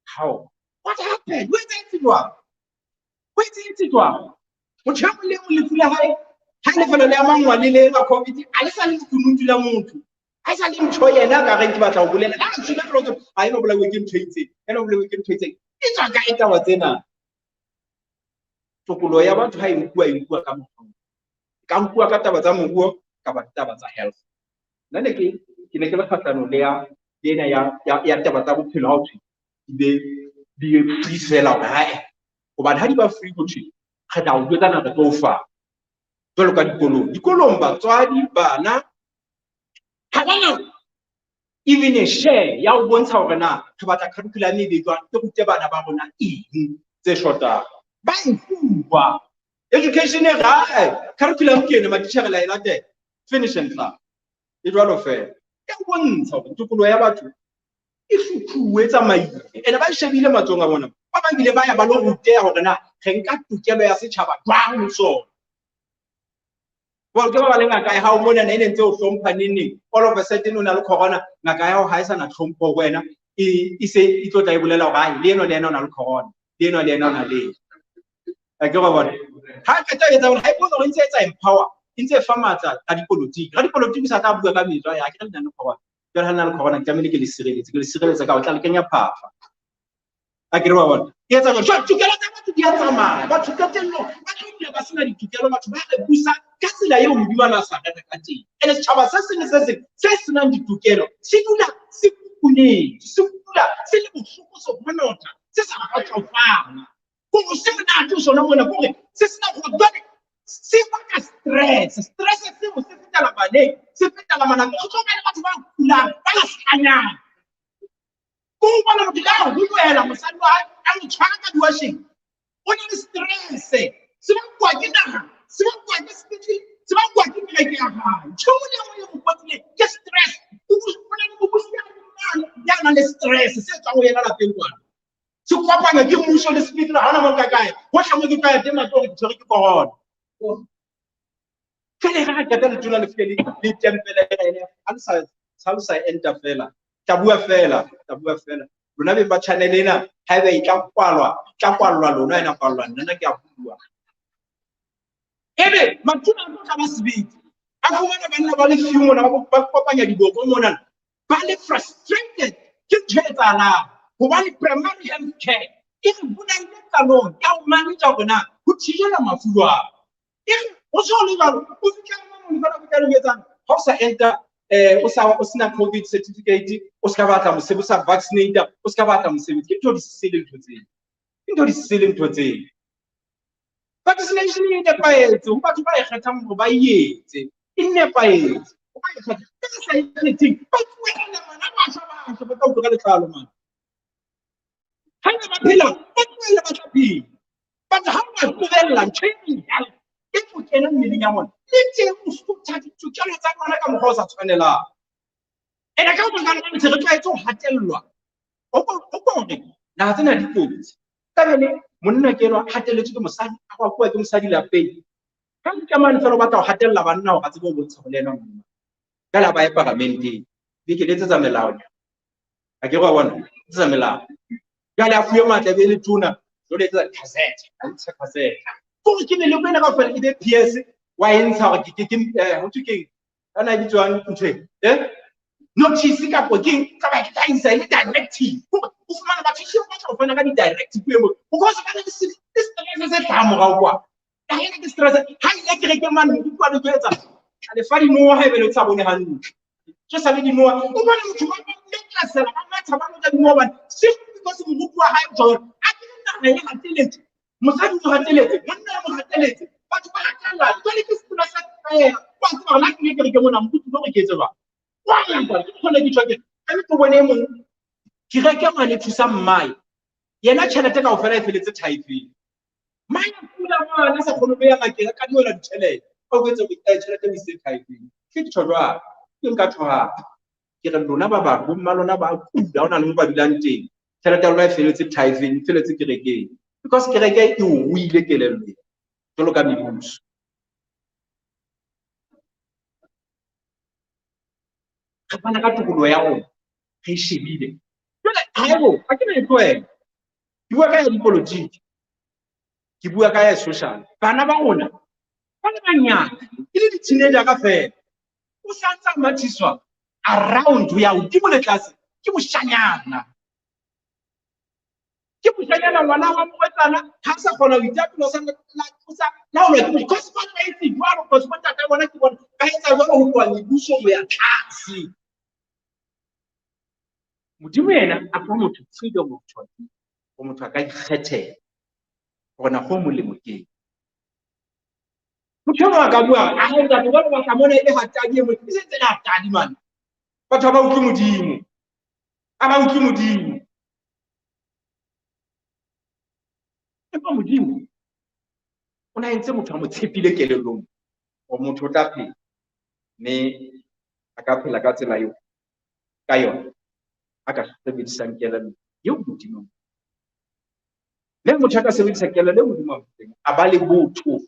How? What happened? Ho etsahetse jwang? Ho etsahetse jwang? Motho e mong le mong lefu la hae, ha le fela le amangwa le le la COVID, a le sa le lekunutu la motho. Ha e sa le ntho yena ka reng ke batla ho bolela. Ha tshwile fela o ha eno bolauwe ke ntho e itseng, eno bolauwe ke ntho e itseng. E tswa kae taba tsena? Tokoloho ya batho ha e nkuwa, e nkuwa ka mokgwa. Ka nkuwa ka taba tsa moruo, kapa taba tsa health. Nna ne ke ne ke le kgahlano le ya ena ya taba tsa bophelo ha ho thwe di be free fela hore hae. Hobane ha di ba free ho thwe re tla o jwetsana re tlo o fa. Jwalo ka dikolong. Dikolong batswadi, bana ha bana even a share ya ho bontsha hore na re batla curriculum e be jwang, e rute bana ba rona eng tse shotang. Ba e fuwa. Education e rae, curriculum ke ena, matitjhere la e latela. Finish and clap. E jwalo fela. E bontsha hore tokoloho ya batho e hluthuwe, e tsamaile. Ene ba e shebile matsohong a bona. Ba bang bile ba ya ba lo ruteha hore na re nka tokelo ya setjhaba jwang ho sona. Well, ke ba ba le ngaka ya hao mona e ne ntse o hlompha neng neng. All of a sudden o na le corona, ngaka ya hao ha e sa na tlhompho ho wena, e se e tlo tla e bolela hore ai, le enwa le yena o na le corona, le enwa le yena o na le. A ke ba bona. Ha qeta ho etsa hore ha e bone hore e ntse e etsa empower, e ntse e fa matla a dipolotiki. Radipolotiki sa tla bua ka metso, ya ke re le na le corona. Jwale ha le na le corona, ke tlamehile ke le sireletse, ke le sireletse ka ho tla le kenya phafa. A ke re ba bona. E etsa jwalo. Jwale tokelo tsa batho di a tsamaya. Batho qetellong ba tlo dula ba sena ditokelo, batho ba re busa ka tsela eo Modimo a na sa rera ka teng. Ene setjhaba se seng le se seng se senang ditokelo se dula se kukunetse, se dula se le bohloko, se honotha, se sa kgotsofala. Kore se monate ho sona mona, kore se sena ho jwale se baka stress. Stress seo se fetela baneng, se fetela malapeng. Ho tlo ba le batho ba kulang, ba hlanyang. Ko o bona motho ka holohela mosadi wa hae, a mo tshwara ka diwasheng. O na le stress. Se bakwa ke naha, se bakwa ke sepetlele, se bakwa ke kereke ya hae. Ntho e nngwe le e nngwe e mo potileng ke stress. O na le mobusi ya mane ya nang le stress se tswang ho yena lapeng kwana. Se kopanya ke mmuso le sepetlele, ha hona mo nka kae. Hohle mo ke tla teng matlo hore ke tshwerwe ke corona. Jwale ha re qeta letona le fele le tempele ene, ha le sa enta fela. Tla bua fela, tla bua fela. Lona beng ba channel ena, haeba e tla kwalwa, tla kwallwa lona, ena kwallwa nna, nna ke a bua. Ebe matona a tlo tla ba sebete. A fumana banna ba le few mona, ba kopanya diboko mona. Ba le frustrated ke ntho e etsahalang. Hobane primary health care e re bolaile qalong ya ho manage hore na ho thibela mafu jwang. E re ho se ho le jwalo, o fihla mona, o fihla mona, o etsang? Ha o sa enta, o sa, o sena COVID certificate, o ska batla mosebetsi, o sa vaccinate, o ska batla mosebetsi. Ke ntho di sele ntho tseo. Ke ntho di sele ntho tseo. Vaccination e nepahetse ho batho ba e kgethang hore ba e etse. E nepahetse. Ho ba e kgethang. Ba sa e kgetheng, ba tlohele mana, ba shwa, ba shwa, ba tla utlwa ka letlalo mana. Ha ne ba phela, ba tlohele ba tla phela. But ha o ba tlohella ntho e nyane e tlo kena mmeleng ya bona, le teng o sotha ditokelo tsa bona ka mokgwa o sa tshwanelang. Ene ka baka la ntse re tlwaetse ho hatellwa. O ko re naha tsena di kotsi. Ka bele monna ke enwa hatelletswe ke mosadi, a kwakuwa ke mosadi lapeng. Ka ntle mane fela o batla ho hatella banna hore a tsebe ho bontsha hore le ena monna. Ka la ba ye paramenteng. Be ke letsetsa melao. Ha ke re wa bona, letsetsa melao. Jwale a fuwe matla be le tona, jwale etsetsa gazette, a ntsha gazette. Kore ke meloko ena kaofela e be PS wa e ntsha hore ke, ho thwe keng? Kana e bitswang ntho e? Notice kapo ke eng? Tla ba hlahisa e le directive. Kore o fumana batho ba batla ho fana ka di-directive e mo. Because ba na le stress se hlahang morao kwa. Ha ena ke stress, ha ile kerekeng mane, o utlwa le tlo etsa. Tla le fa dinoha haebe le sa bone hantle. Ke sa le dinoha. O bone motho ba ba tlasela, ba matha, ba lota dinoha hobane simply because moruti wa hae o tjho hore a ke naha e hateletse. Mosadi o hateletse, monna o hateletse. Batho ba hatella. Jwale ke stress fela. Wa tseba hore ha ke ile kerekeng mona, moruti o tlo re ke etse jwang? Wa nka, ke kgone ke tjho ke. Ka le bone e mong, kereke mane thusa mmae. Yena tjhelete kaofela e feletse thaifeng. Mane kula mane a sa kgone ho ya ngakeng, a kadingwela ditjhelete. A o jwetse hore tjhelete o isitse tithing. Ke tjho jwalo, ke nka tjho hape. Ke re lona ba bang, bo mma lona ba kula, ha hona le mo ba dulang teng. Tjhelete ya lona e feletse tithing, e feletse kerekeng. Because kereke e o ruile kelellong, jwalo ka mebuso. Re fana ka tokoloho ya rona, re e shebile. Jwale, haebo, ha ke na e tlohela. Ke bua ka ya dipolotiki, ke bua ka ya social. Bana ba rona ba le banyane, e le di-teenager ka feela. O sa ntsa mathiswa around ho ya hodimo le tlase ke moshanyana. Ke moshanyana ngwana wa morwetsana ha sa kgona ho itapela, o sa laolwa ke motho. Because ba tlwaetse jwalo, because bo ntata bona ke bona ba etsa jwalo ho tloha mebusong ho ya tlase. Modimo yena a fa motho freedom of choice, hore motho a ka ikgethela hore na ho molemo ke eng. Motho e mong a ka bua, a re, ntate, jwale batla mona e le hatadi e mong, e se ntse le hatadi mane. Batho ha ba utlwe Modimo. Ha ba utlwe Modimo. Empa Modimo o na entse motho a mo tshepile kelellong hore motho o tla phela, mme a ka phela ka tsela eo ka yona a ka sebedisang kelello eo Modimo. Le motho a ka sebedisa kelello eo Modimo a mo fileng, a ba le botho.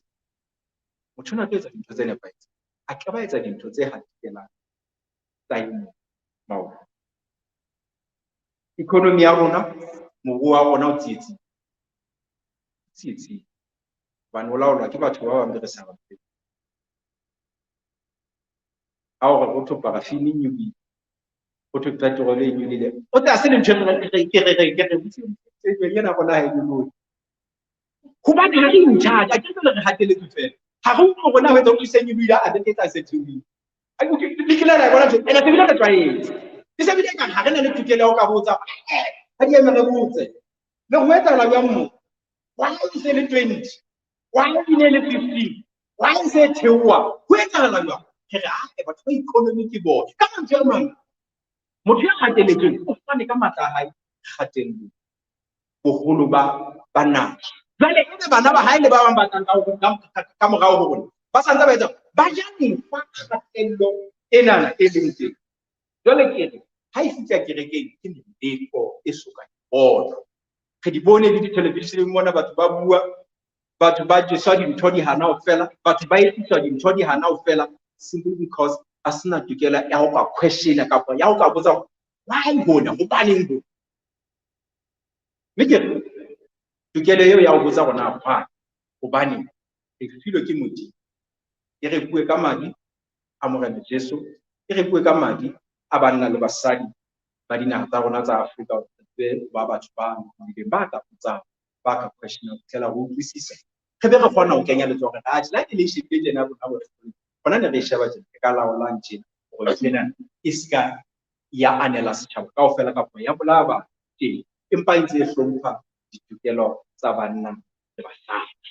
Motho o na tlo etsa dintho tse nepahetseng, a ke ba etsa dintho tse hatikelang tsa e mong maoto. Economy ya rona, moruo wa rona o tsietsing. Tsietsing. Hobane o laolwa ke batho ba bang be re sa ba tsebeng. Ha o re ho thwe paraffin e nyolohile, ho thwe petrol e nyolohile, o tla se le ntho e re ke re re ke re ke re ena rona ha e nyolohe. Hobane ha re in charge, a ke re re hateletswe feela. Ha re utlwe hore na ho etsa ho se nyolohile, a be ke tla se theohile. Le kile la bona ntho ena, se bile re tlwaetse. E se bile ekare ha re na le tokelo ya ho ka botsa, ha di eme re botse. Le ho etsahala jwang mo? Why e se le 20? Why e ne le 15? Why e se theoha? Ho etsahala jwang? Ke re, ah, batho ba economy ke bona. Ka mantswe a mang, motho ya hateletsweng o fane ka matla a hae kgatellong. Boholo ba naha. Jwale ebe bana ba hae le ba bang ba tlang ka morao ho rona, ba sa ntse ba etsa, ba ja lefa kgatello enana e leng teng. Jwale ke re, ha e fihla kerekeng ke meleko e soka e bonwa. Re di bone le di-television mona, batho ba bua, batho ba jeswa dintho di hana ho fela, batho ba etsiswa dintho di hana ho fela, simply because a sena tokelo ya ho ka question-a kapa ya ho ka botsa hore why hona, hobaneng hona. Mme ke re, tokelo eo ya ho botsa hore na why, hobaneng, re filwe ke Modimo. E rekuwe ka madi a Morena Jesu, e rekuwe ka madi a banna le basadi ba dinaha tsa rona tsa Afrika, hore ba batho ba lokolohileng, ba ka botsang, ba ka question-a ho fihlela ho utlwisisa. Re be re kgona ho kenya letsoho hore, atjhe, le ha ke le shebile tjena rona bo re, hona ne re e sheba tjena, re ka laolang tjena hore ntho ena e ska ya anela setjhaba kaofela kapa ya bolaya batho teng, empa e ntse e hlompha ditokelo tsa banna le basadi.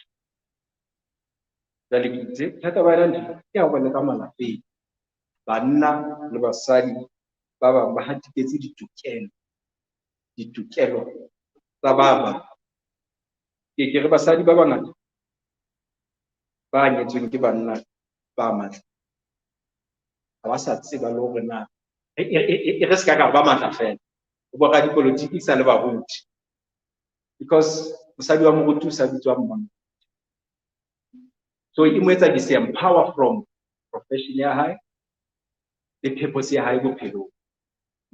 Jwale ke itse, bothata ba yona ntho ke ya hore le ka malapeng, banna le basadi ba bang ba hatiketse ditokelo tsa ba bang. Ke ke re basadi ba bangata ba nyetsweng ke banna ba matla ha ba sa tseba le hore na e re se ka ka ba matla feela, ho bo radipolotiki sa le baruti, because mosadi wa moruti o sa bitswa monna. So e mo etsa disempower from profession ya hae le purpose ya hae bophelong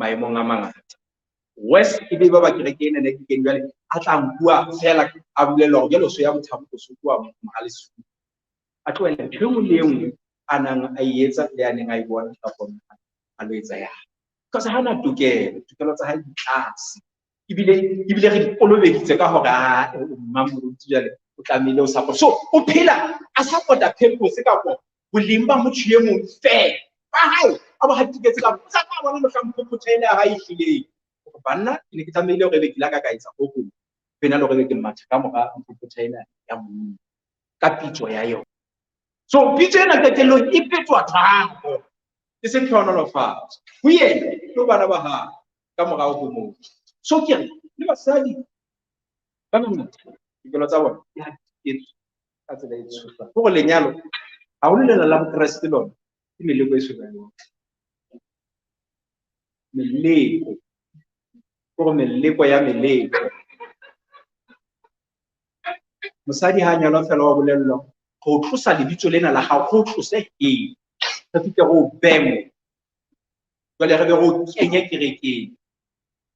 maemong a mangata. West e be ba ba kereke ena ne ke kene jwale a tla nkuwa feela a bolellwa hore jwale o so ya bothabo, o so tloha Mohale's. A tlohela ntho e nngwe le e nngwe a nang a e etsa le a neng a e bona ka pono a lo etsa ya. Because ha na tokelo, tokelo tsa hae di tlase. Ebile re di kolobeditse ka hore, ah, o mang moruti jwale o tlamehile o support. So o phela a support-a purpose kapa boleng ba motho e mong feela. Ba hae a bo hatiketse ka o sa tla bona mohlang phophotheha ena ya hae e hlileng. Hore banna ke ne ke tlamehile hore ebe ke ile ka ka etsa ho hong. Ho ena le hore ebe ke matha ka mora phophotheha ena ya monna ka pitso ya yona. So pitso ena qetellong e fetoha thabo, e se tlhohonolofatso ho yena le ho bana ba hae ka morao ho moo. So ke re le basadi ba bangata tokelo tsa bona di hatiketswe. e ka tsela e tshosang. Ke gore lenyalo haholo lena la Bokreste lona ke meleko e tshosang. Meleko. Ke gore meleko ya meleko. Mosadi ha nyalwa fela wa bolellwa go tlosa lebitso lena la gago, go tlose eng, re fihle go bemo. Jwale re be go kenye kerekeng.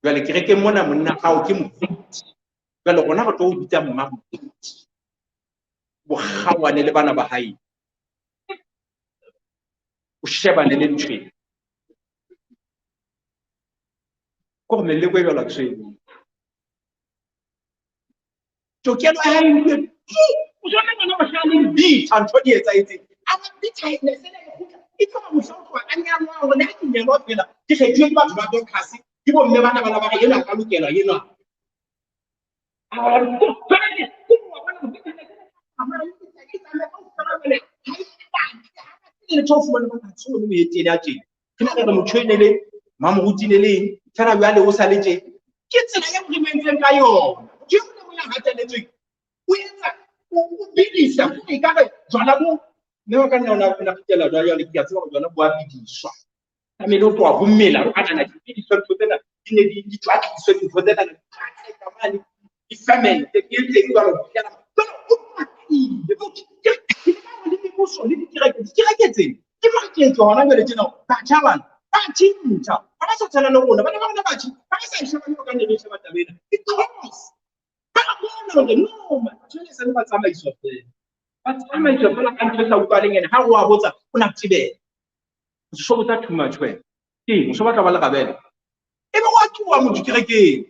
Jwale kerekeng mona monna hao ke moruti. Jwale rona re tlo o bitsa mma moruti. Bokgawane le bana ba hae. O shebane le ntho ena. Ke gore meleko e jwalo ha ke so e bone. Tokelo ya hae e utlwe tu. O jwale ngwana mohlale bitha ntho di etsahetseng. A ba bitha e ne sena e kgutla. E tloha mohla o tloha a nyalwa hore le ha ke nyalwa fela ke kgethuwe ke batho ba Dorcas, ke bomme bana bana ba re enwa a ka lokelwa enwa. Ke motho e ne le mamoruti ne le eng fela jwale o sa le tje. Ke tsela e Modimo entseng ka yona. Motho e mong le mong ya hatelletsweng o etsa o bidisa ekare jwala bo mme wa ka nna o na kgutlela jwale jwale ke a tseba hore jwala bo a bidiswa. Tlamehile ho tloha ho mela ho anana dibidiswa ntho tsena di ne di tswakiswe dintho tsena di tswakiswe mane di fermente di etse jwalo ho fihlela jwale o pakile. Ke le mebuso le dikereke, dikereke tsena ke maketso hona jwale tjena batjha bana ba tjhentjha ha ba sa tshwana le rona bana ba rona batjha ba sa e sheba jwalo ka ne re sheba taba ena because ba bona hore no man batho ba sa le ba tsamaiswa fela ba tsamaiswa fela ka ntho e sa utlwaleng ene ha o a botsa o na thibela o so botsa too much wena ke eng o so batla ba le rabela e be wa tloha motho kerekeng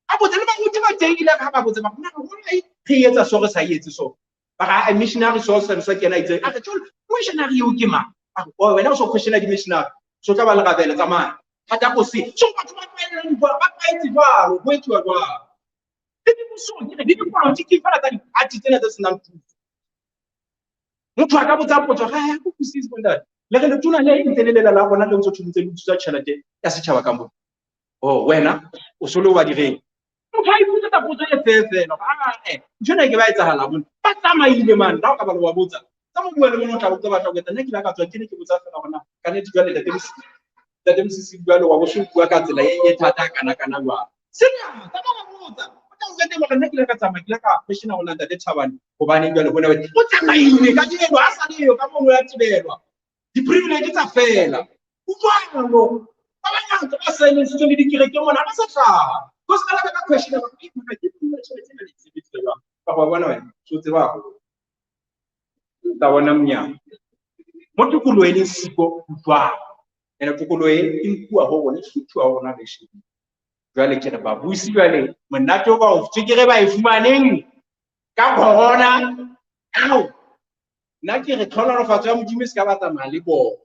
a botse le baruti ba teng ile ha ba botse ba na why re etsa so re sa etse so ba ga missionary so se so kena itse a re tjolo missionary eo ke mang a re o wena o so questiona di missionary so tla ba le rabela tsamaya thata go se so batho ba tlwaeleng ba tlwaetse jwalo ho etsuwa jwalo le mebusong ke re le dipolotiki fela tsa di-party tsena tse senang thuso. Motho a ka botsa potso ga ya go utlwisise bontate le re letona le ntse le lela la rona le ntse ntse le utswa tjhelete ya setjhaba ka mona. Oh wena o so le wa direng motho a ipotsetsa potso e fee fela ntho ena e ke ba etsahala mona ba tsamaile mane la o ka ba le wa botsa tsa mo bua le bona o tla utlwa batla ho etsa nna ke la ka tswa ke ne ke botsa fela hore na ka nnete jwale ntate Mosisi jwale wa bo so bua ka tsela e thata kana kana jwang sena tsa ba botsa o tla utlwa teng hore nna ke ile ka tsamaya ke ile ka questiona hore na ntate Thabane hobaneng jwale hona o tsamaile ka jeno a sa leyo ka mongwe ya thibelwa di-privilege tsa fela utlwalo ba bangata ba saenesitswe le dikerekeng mona ba sa hlaha because ba laka ka question ba ke ke tjhelete ena le sebedisa jwang kapa bona wena so tseba haholo tla bona monyako mo tokoloho e leng siko jwang ene tokoloho e nkuwa ho rona e hluthuwa ho rona re shebile jwale ke re babusi jwale monate o ba o tswekere ba e fumaneng ka corona ao nna ke re tlhonolofatso ya Modimo e se ka ba tsamaya le bona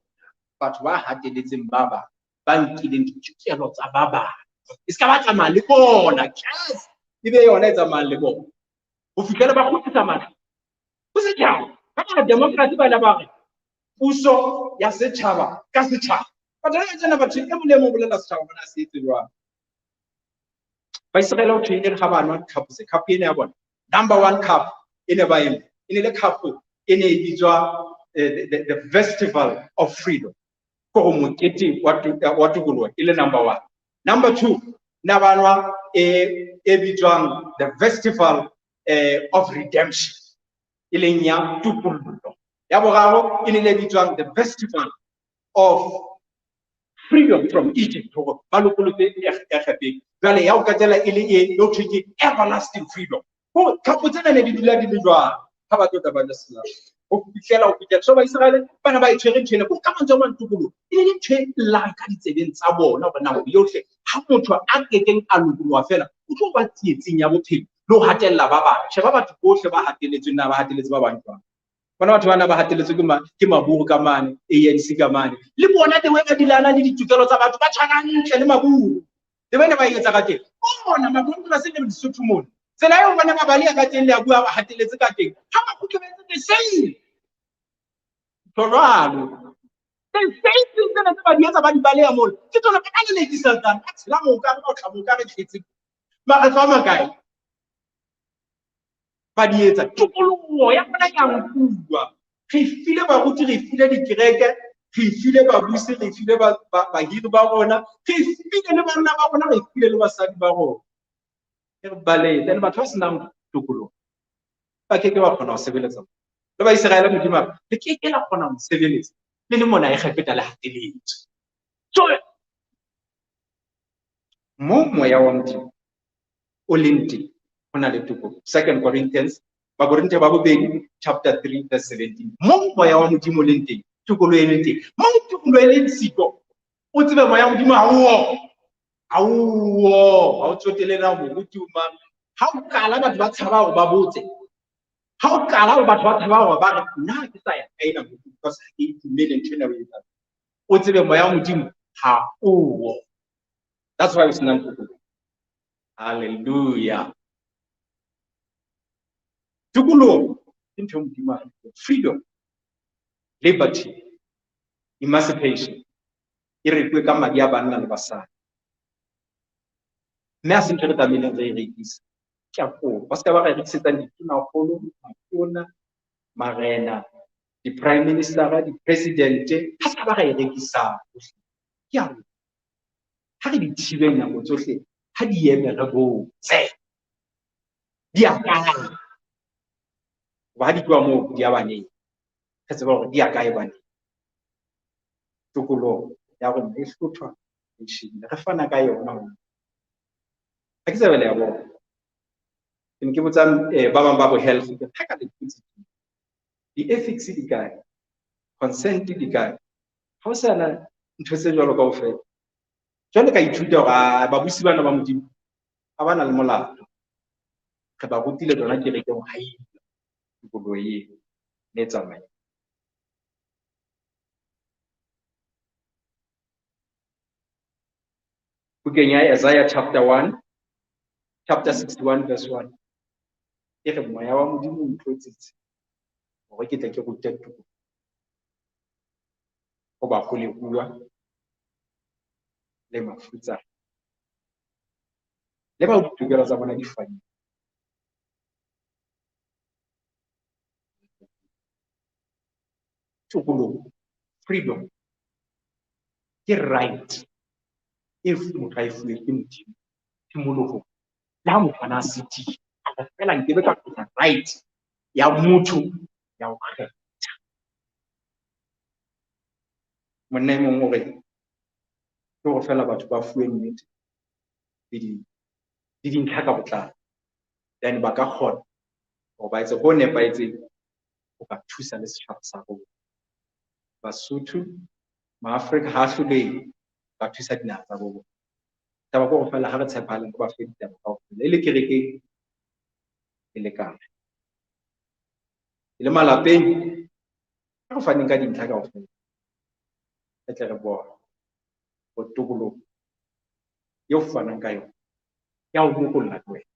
batho ba hateletseng ba bang ba nkileng ditokelo tsa ba bang e se ka ba tsamaya le bona yes e be yona e tsamayang le bona ho fihlela ba kgutlisa matla ho setjhaba ka baka democracy ba ile ba re puso ya setjhaba ka setjhaba batho ba tsena batho e mong le mong bolela setjhaba bona se etse jwang Baiseraele ho thwe e re ha ba nwa cup se cup ena ya bona number 1 cup e ne ba ena e ne le cup e ne e bitswa the festival of freedom ko go mokete wa tokoloho e le number 1 number 2 na ba nwa e bitswang the festival of redemption e leng ya topollo ya boraro e ne le bitswang the festival of freedom from Egypt hore ba lokolotse Egepeta jwale ya ho qetela e le e yo thwe ke everlasting freedom ho thapo tsena ne di dula di le jwang ha ba tlo ba ja ho fihlela so Baiseraele bana ba e tshwere ntho ena ka mantswe a mang tokoloho e ne le ntho e llang ka ditsebeng tsa bona hore nako yohle ha motho a kekeng a lokoloha fela o tlo ba tsietsing ya bophelo le ho hatella ba bang sheba batho bohle ba hatelletsweng na ba hatelletse ba bang jwang bona batho bana ba hatelletswe ke maburu ka mane ANC ka mane le bona the way ba dilana le ditokelo tsa batho ba tshwana hantle le maburu le bana ba etsa ka teng bona maburu ba se le Lesotho mona tsela eo bona ba baleha ka teng le a bua ba hatelletse ka teng ha ba kgutle ba etse the same jwalo the same thing tsena tse ba di etsa ba di baleha mona ke tsona ba ka lelekisa tsana ba tshela moka ba otla moka re tletse makgetlo a makae Ba di etsa. Tokoloho ya rona ya nkuwa. Re file baruti, re file dikereke, re file babusi, re file bahiri ba rona, re file le banna ba rona, re file le basadi ba rona. Re balehe. Then batho ba senang tokoloho ba ke ke ba kgona ho sebeletsa. Le ba Iseraele Modimo a re, le ke ke la kgona ho sebeletsa le le mona Egepeta le hateletswe. So mo moya wa Modimo o leng teng ho na le tokoloho. 2 Corinthians, Bakorinthe ba bobedi, chapter 3 verse 17. Mo moya wa Modimo o leng teng, tokoloho e leng teng. Mo tokoloho e leng siko, o tsebe moya wa Modimo ha o. Ha o, ha o tsotele na moruti o mang. Ha o qala batho ba tshaba hore ba botse. Ha o qala hore batho ba tshaba hore ba re, nna ke sa ya kae na moruti, because ha ke itumele ntho ena o e etsang. O tsebe moya wa Modimo ha o. That's why o senang tokoloho. Hallelujah. Tokoloho ke ntho e Modimo a re fileng. Freedom, liberty, emancipation e rekuwe ka madi a banna le basadi. Mme ha se ntho e re tlamehileng re e rekise. Ke a kopa, ba se ka ba ra rekisetsang ditonakgolo, matona, marena, di-prime minister-a, di-president-e, ha se ka ba ra e rekisang. Ke a kopa. Ha re di thibeng nako tsohle, ha di eme re botse. Di a kae? Hoba ha di tloha moo, di ya baneng. Re tseba hore di ya kae baneng. Tokoloho ya rona e hlothwa e shebile. Re fana ka yona hona. Ha ke tsebe le ya bona. Ke ne ke botsa, ba bang ba bo health, ke re, ha ka le botse di-ethics di kae? Consent di kae? Ha ho sana ntho tse jwalo kaofela. Jwale ka ithuta hore, babusi bana ba Modimo ha ba na le molato. Re ba rutile tsona kerekeng ha e tokoloho eo le tsamaya. Bukeng ya Isaiah chapter 1, chapter 61 verse 1. E re moya wa Modimo o ntlotsitse hore ke tle ke rute tokoloho ho baholehuwa le mafutsana le bao ditokelo tsa bona di fanyeng. Tokoloho, freedom, ke right e motho a e fuweng ke Modimo tshimolohong. Le ha motho a na sitile, a re fela nkebe ka tlosa right ya motho ya ho kgetha. Monna e mong o re, ke hore fela batho ba fuwe nnete le dintlha ka botlalo, then ba ka kgona hore ba etse ho nepahetseng ho ka thusa le setjhaba sa rona. Basotho, Maafrika ha a hlolehe ka thusa dinaha tsa bo bona. Taba ke hore fela ha re tshepahaleng re ba fe ditaba kaofela, e le kerekeng, e le kae, e le malapeng, ha re faneng ka dintlha kaofela, re tle re bone hore tokoloho eo fanang ka yona ya ho lokolla ke wena,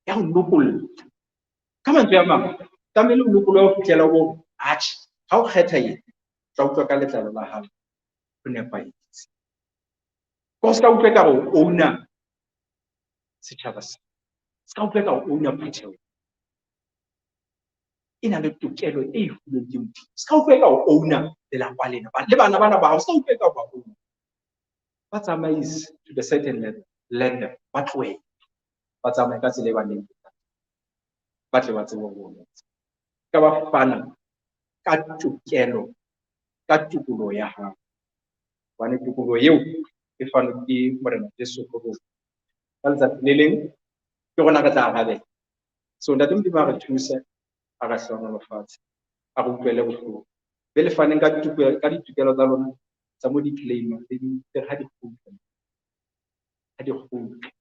ya ho lokolla. Ka mantswe a mang, tlamehile o lokolohe ho fihlela o bo atjhe, ha o kgetha eng, tla utlwa ka letlalo la hao ho nepahetse. Ka o ska utlwa ekare o owner setjhaba se, se ka utlwa ekare o owner phutheho e na le tokelo e fuweng ke Modimo. Se ka utlwa ekare o owner lelapa lena, le bana bana ba hao, se ka utlwa ekare ba owner. Ba tsamaise to the certain level, let them, ba tlohele, ba tsamaye ka tsela e ba leng, ba tle ba tsebe ho etsa. Ka ba fana ka tokelo, ka tokoloho ya hao. Hobane tokoloho eo e fanwe ke Morena Jesu Kreste. Ka letsatsi le leng ke rona re tla arabela. So Ntate Modimo a re thuse, a re hlohonolofatse, a re utlwele bohloko. Be le faneng ka ditokelo tsa lona tsa mo di-claim le di ha di kgutle. Ha di kgutle.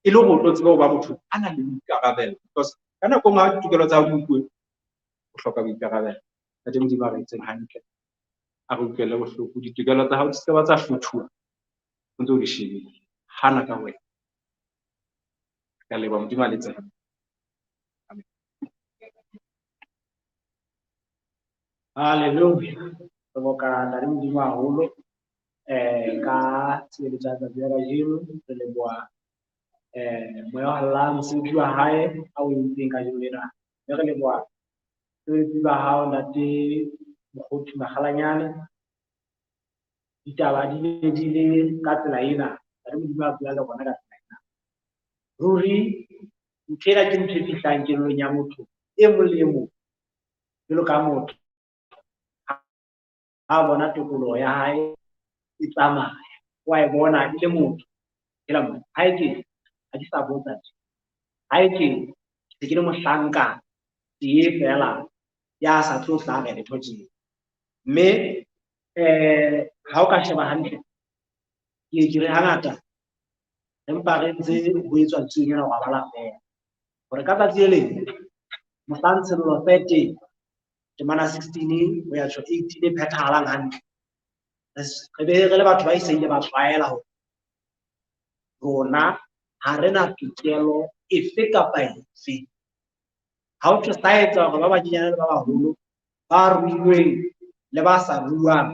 E le hore o tlo tsebe ho ba motho a nang le boikarabelo, because ka nako e nngwe ha ditokelo tsa hao di nkuwe, o hloka boikarabelo. Ntate Modimo a re etseng hantle, a re utlwele bohloko. Ditokelo tsa hao di se ke ba tsa hlothuwa, o ntse o di shebile. Hana ka wena. Ka leboha, Modimo a le etse hantle. Amen. Hallelujah. Re boka Ntate Modimo haholo ka tshebeletso ya tsatsi la kajeno. Re leboha Moya wa Allah mosebetsi wa hae a o entseng kajeno lena. Mme re leboha sebetsi ba hao ntate Mokgothu Makgalanyane. Ditaba di ne di le ka tsela ena, ntate Modimo a bua le rona ka tsela ena. Ruri ntho ena ke ntho e fihlang kelellong ya motho e mong le e mong jwalo ka motho ha bona tokoloho ya hae e tsamaya, wa e bona e le motho. Hela monna, ha e ke ha ke sa botsa tje, ha e ke se ke le mohlanka tee feela ya sa tlo hlaha letho tje. Mme ha o ka sheba hantle, ke ke re hangata empa re ntse ho etswa ntsunyana hore ba bala feela. Hore ka tsatsi le leng mohlang Tshenolo 13 temana 16 ho ya tjho 18 e phethahalang hantle, re be re le batho ba iseng ba tlwaela hore rona ha re na tokelo efe kapa efe. Ha o thwe sa etsa hore ba banyenyane le ba baholo, ba ruilweng le ba sa ruang,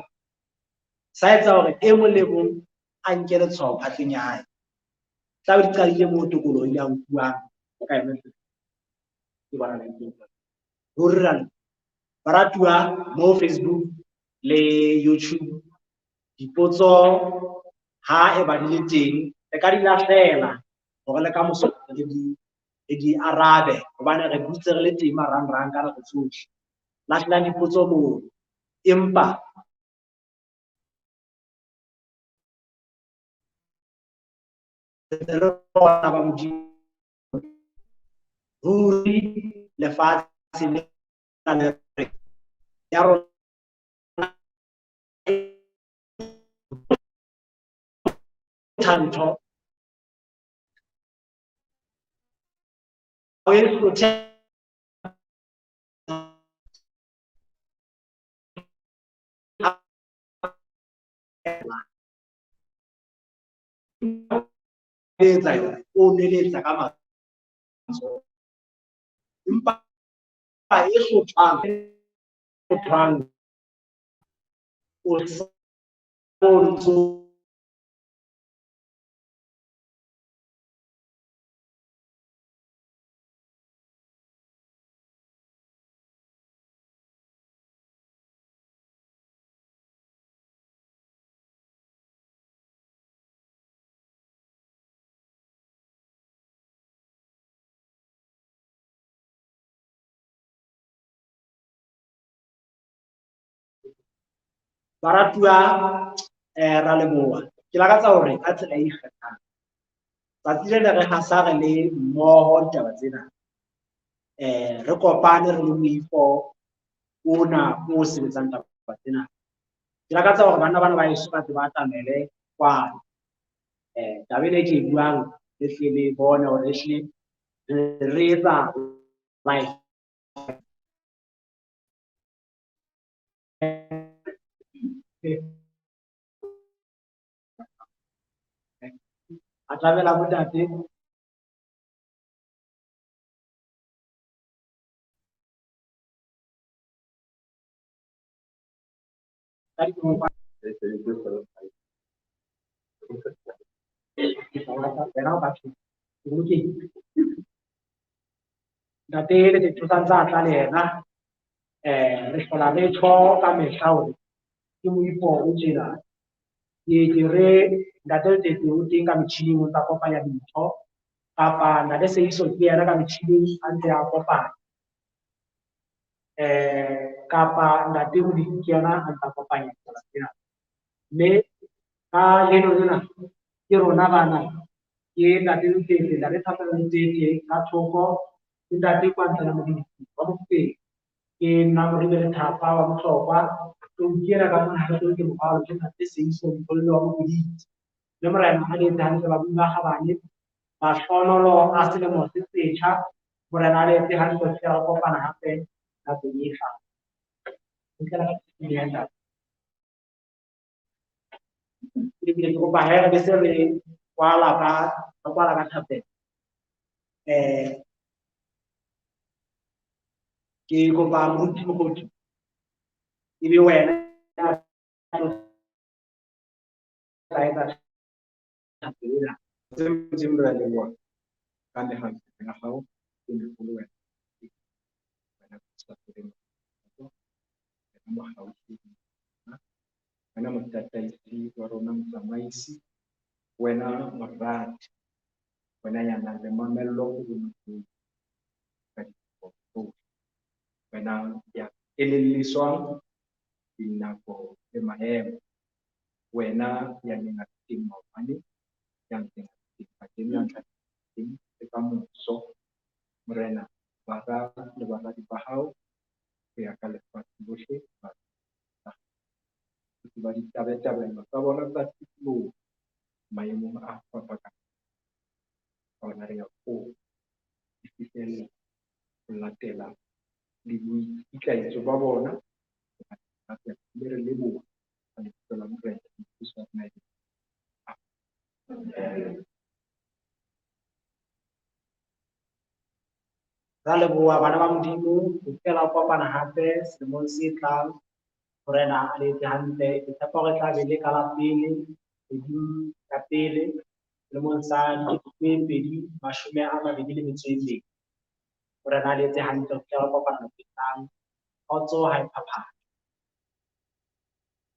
sa etsa hore e mong le mong a nke letshwao phatleng ya hae. Tla be di qadile moo tokoloho ile ya nkuwang ka yona tsela. Ke bona le ntse jwalo. Ruri ra leboha. Baratuwa mo Facebook le YouTube, dipotso ha e ba di le teng, re ka di lahlela hore le ka moso re di arabe, hobane re dutse re le teng marangrang ka nako tsohle. Lahlelang dipotso moo, empa re bona ba Modimo. Ruri lefatshe lena le re ya rona ntho o e hlothe etsa yona, o nweletsa ka matsoho. Empa e hlothwang, o sa ntso Baratuwa, ra leboha. Ke lakatsa hore ka tsela e ikgethang tsatsi le le re hasa re le mmoho ditaba tsena, re kopane re le moifo ona o sebetsang taba tsena. Ke lakatsa hore banna bana ba heso ba tle ba atamele kwano. Taba ena e ke e buang le hle le bone hore ehlile re etsa life. Atamela bontate. Ka dikopo. Ntate le Letho sa ntse a tla le yena. Re hlola re tjho ka mehla hore ke moifo o tjena. Ke re ntate Letete o teng ka metjhining o ntsa kopanya dintho, kapa ntate Seiso ke yena ka metjhining a ntse a kopanya. Kapa ntate Modimo ke yena a ntsa kopanya ditaba tsena. Mme ka leno lena ke rona bana, ke ntate Letete, ntate Thapelo Letete ka thoko, ke ntate Kwantlela Modimo wa Mofokeng, ke nna Moribe Lethapa wa Botlokwa, ke ena ka mona re tlo ke morwalo, ke ntate Seiso Motsolle wa Mokuditse. Mme Morena a le etse hantle babui ba kgabane, mahlonolo a selemo se setjha, Morena a le etse hantle ho fihlela re kopana hape nakong e tlang. Ho fihlela ka tsela ya ntate. Ebile ke kopa he re be se re kwala ka, re kwala ka thapelo. Ke kopa moruti Mokgothu e be wena ya tlo tla etsa thapelo ena. Modimo re a leboha. Ka mehauhelo ya hao e meholo wena, wena sa feleng, wena mohauhedi, wena motataisi wa rona, motsamaisi, wena morati, wena ya nang le mamello ho rona ka dinako tsohle, wena ya elelliswang dinako le maemo, wena ya neng a le teng maobane, ya ntseng a le teng kajeno, ya tla teng le ka moso. Morena, bara le baradi ba hao ho ya ka lefatshe lohle ba ba ditabatabelo tsa bona tsa tikoloho maemong a fapakaneng. Ka hona re ya kopa di fihlelle ho latela le boikitlaetso ba bona, mme re leboha ka lebitso la Morena Mothusi wa rona. Ra leboha bana ba Modimo ho fihlela ho kopana hape selemong se tlang. Morena a le etse hantle. Ke tshepa hore tla be le ka la pele kgweding ya pele selemong sa 2022. Morena a le etse hantle ho fihlela ho kopana nako e tlang. Kgotso ha e phaphame.